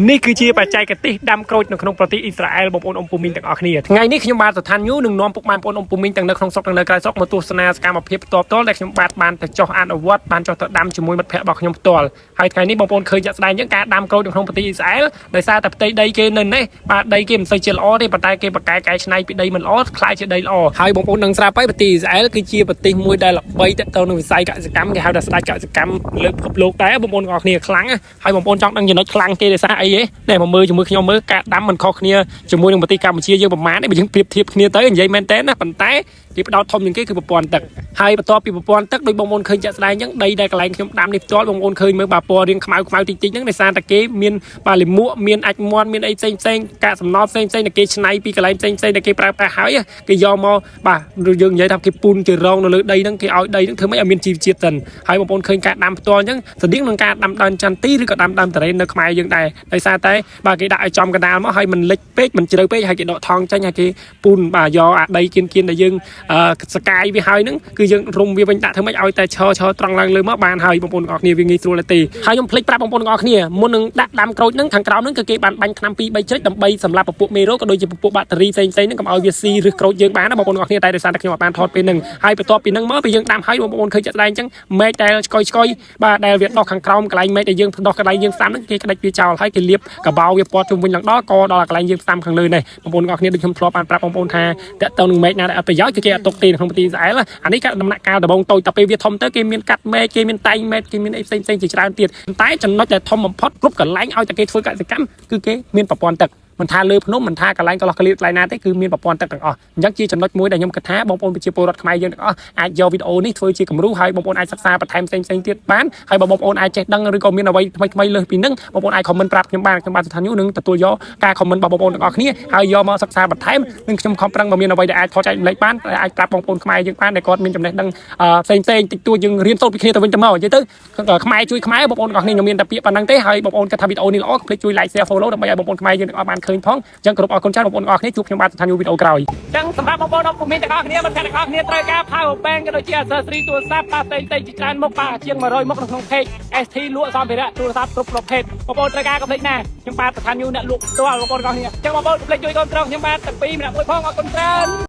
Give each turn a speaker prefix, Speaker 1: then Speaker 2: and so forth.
Speaker 1: នេះគឺជាបច្ចេកទេសដាំក្រូចនៅក្នុងប្រទេសអ៊ីស្រាអែលបងប្អូនអ៊ំពូមីងទាំងអស់គ្នាថ្ងៃនេះខ្ញុំបាទស្ថានញូនឹងនាំពុកម៉ែបងប្អូនអ៊ំពូមីងទាំងនៅក្នុងស្រុកទាំងនៅក្រៅស្រុកមកទស្សនាសកម្មភាពផ្ទាល់ៗដែលខ្ញុំបាទបានទៅចុះអនុវត្តបានចុះទៅដាំជាមួយមិត្តភ័ក្តិរបស់ខ្ញុំផ្ទាល់ហើយថ្ងៃនេះបងប្អូនឃើញជាក់ស្ដែងអញ្ចឹងការដាំក្រូចនៅក្នុងប្រទេសអ៊ីស្រាអែលដោយសារតែផ្ទៃដីគេនៅនេះបាទដីគេមិនសូវជាល្អទេប៉ុន្តែគេបកកែកែច្នៃពីដីមិនល្អក្លាយជាដីល្អហើយបងប្អូនដឹងស្រាប់ហើយប្រទេសអ៊ីស្រាអែលគឺជាប្រទេសមួយដែលល្បីទាក់ទងនឹងវិស័យកសិកម្មគេហៅថាស្ដេចកសិកម្មលើពិភពលោកដែរបងប្អូនទាំងអស់គ្នាខ្លាំងណាស់ហើយបងប្អូនចង់ដឹងចំណុចខ្លាំងគេដោយសារអីហ៎នេះមកមើលជាមួយខ្ញុំមើលការដាំមិនខុសគ្នាជាមួយនឹងប្រទេសកម្ពុជាយើងប្រមាណទេបើយើងប្រៀបធៀបគ្នាទៅនិយាយមែនតើណាប៉ុន្តែគេផ្ដោតធំជាងគេគឺប្រព័ន្ធទឹកហើយបន្ទាប់ពីប្រព័ន្ធទឹកដោយបងប្អូនឃើញជាក់ស្ដែងអញ្ចឹងដីដែលកន្លែងខ្ញុំដាំនេះផ្ទាល់បងប្អូនឃើញមើលបាទពណ៌រាងខ្មៅខ្មៅតិចតិចហ្នឹងដោយសារតែគេមានបាទលាមកមានអាចមន់មានអីផ្សេងផ្សេងកាកសំណល់ផ្សេងផ្សេងដែលគេច្នៃពីកន្លែងផ្សេងផ្សេងដែលគេប្រើប្រាស់ហើយគេយកមកបាទយើងនិយាយថាគេពូនជារងនៅលើដីហ្នឹងគេឲ្យដីហ្នឹងធ្វើម៉េចឲ្យមានជីវជាតិសិនហើយបងប្អូនឃើញការដាំផ្ទាល់អញ្ចឹងស្តៀងនឹងការដាំដើមចន្ទីឬក៏ដាំដើមតារ៉េននៅខ្មែរយើងដែរដោយសារតែបាទគេដាក់ឲ្យចំកណ្ដាលមកហើយមិនលិចពេកមិនជ្រៅពេកហើយគេដកថងចេញហើយគេពូនបាទយកអាដីគៀនគៀនដែលយើងសកាយវាហើយហ្នឹងគឺយើងរុំវាវិញដាក់ធ្វើម៉េចឲ្យតែឈរឈរត្រង់ឡើងលើមកបានហើយបងប្អូនទាំងអស់គ្នាវាងាយស្រួលទេហើយខ្ញុំភ្លេចប្រាប់បងប្អូនទាំងអស់គ្នាមុននឹងដាក់ដាំក្រូចហ្នឹងខាងក្រោមហ្នឹងគឺគេបានបាញ់ថ្នាំ2 3ជ្រិចដើម្បីសម្រាប់ពពួកមេរោគក៏ដូចជាពពួកបាក់តេរីផ្សេងៗហ្នឹងកុំឲ្យវាស៊ីឬក្រូចយើងបានណាបងប្អូនទាំងអស់គ្នាតែដោយសារតែខ្ញុំអត់បានថតពេលហ្នឹងហើយបន្ទាប់ពីហ្នឹងមកពេលយើងដាំហើយបងប្អូនឃើញជាក់ស្ដែងអញ្ចឹងមែកដែលឆ្កុយឆ្កុយបាទដែលវាដោះខាងក្រោមកន្លែងមែកដែលយើងដោះកន្លែងយើងផ្សាំហ្នឹងគេក្តិចវាចោលហើយគេលាបកបោវាព័ទ្ធជុំវិញឡើងដល់កដល់កន្លែងយើងផ្សាំខាងលើនេះបងប្អូនទាំងអស់គ្នាដូចខ្ញុំធ្លាប់បានប្រាប់បងប្អូនថាតើតើនឹងមែកណាដែលអត់ប្រយោជន៍គឺគេអត់ទុកទេនៅក្នុងប្រទេសអ៊ីស្រាអែលអានេះក៏ដំណាក់កាលដំបូងតូចតែពេលវាធំទៅគេមានកាត់មែកគេមានតែងមែកគេមានអីផ្សេងផ្សេងជាច្រើនទៀតតែចំណុចដែលធំបំផុតគ្រប់កន្លែងឲ្យតែគេធ្វើកសិកម្មគឺគេមានប្រព័ន្ធទឹកមិនថាលើភ្នំមិនថាកន្លែងកន្លោះកលៀតកន្លែងណាទេគឺមានប្រព័ន្ធទឹកទាំងអស់អញ្ចឹងជាចំណុចមួយដែលខ្ញុំគិតថាបងប្អូនប្រជាពលរដ្ឋខ្មែរយើងទាំងអស់អាចយកវីដេអូនេះធ្វើជាគំរូហើយបងប្អូនអាចសិក្សាបន្ថែមផ្សេងផ្សេងទៀតបានហើយបើបងប្អូនអាចចេះដឹងឬក៏មានអ្វីថ្មីថ្មីលើសពីហ្នឹងបងប្អូនអាច comment ប្រាប់ខ្ញុំបានខ្ញុំបាទស្ថានយូនឹងទទួលយកការ comment របស់បងប្អូនទាំងអស់គ្នាហើយយកមកសិក្សាបន្ថែមនិងខ្ញុំខំប្រឹងបើមានអ្វីដែលអាចថតចែករំលែកបានអាចប្រាប់បងប្អូនខ្មែរយើងបានដែលគាត់មានចំណេះដឹងផ្សេងផ្សេងតិចតួចយើងរៀនសូត្រពីគ្នាទៅវិញទៅមកនិយាយទៅខ្មែរជួយខ្មែរបងប្អូនទាំងអស់គ្នាខ្ញុំមានតែពាក្យប៉ុណ្ណឹងទេហើយបងប្អូនគិតថាវីដេអូនេះល្អកុំភ្លេចជួយ like, share, follow ដើម្បីឲ្យបងប្អូនខ្មែរយើងទាំងអស់បានឃើញផងអញ្ចឹងគ្រប់អរគុណច្រើនបងប្អូនទាំងអស់គ្នាជួបខ្ញុំបាទស្ថានយូវីដេអូក្រោយអញ្ចឹងសម្រាប់បងប្អូនអរគុណទាំងអស់គ្នាមិត្តភក្តិទាំងអស់គ្នាត្រូវការ power bank ក៏ដូចជា accessory ទូរស័ព្ទបាទផ្សេងៗជាច្រើនមុខបាទជាង100មុខនៅក្នុង page ST លក់សម្ភារៈទូរស័ព្ទគ្រប់ប្រភេទបងប្អូនត្រូវការកុំភ្លេចណាខ្ញុំបាទស្ថានយូអ្នកលក់ផ្ទាល់បងប្អូនទាំងអស់គ្នាអញ្ចឹងបងប្អូនកុំភ្លេចជួយគាំទ្រខ្ញុំបាទទាំងពីរម្នាក់មួយផងអរគុណច្រើន។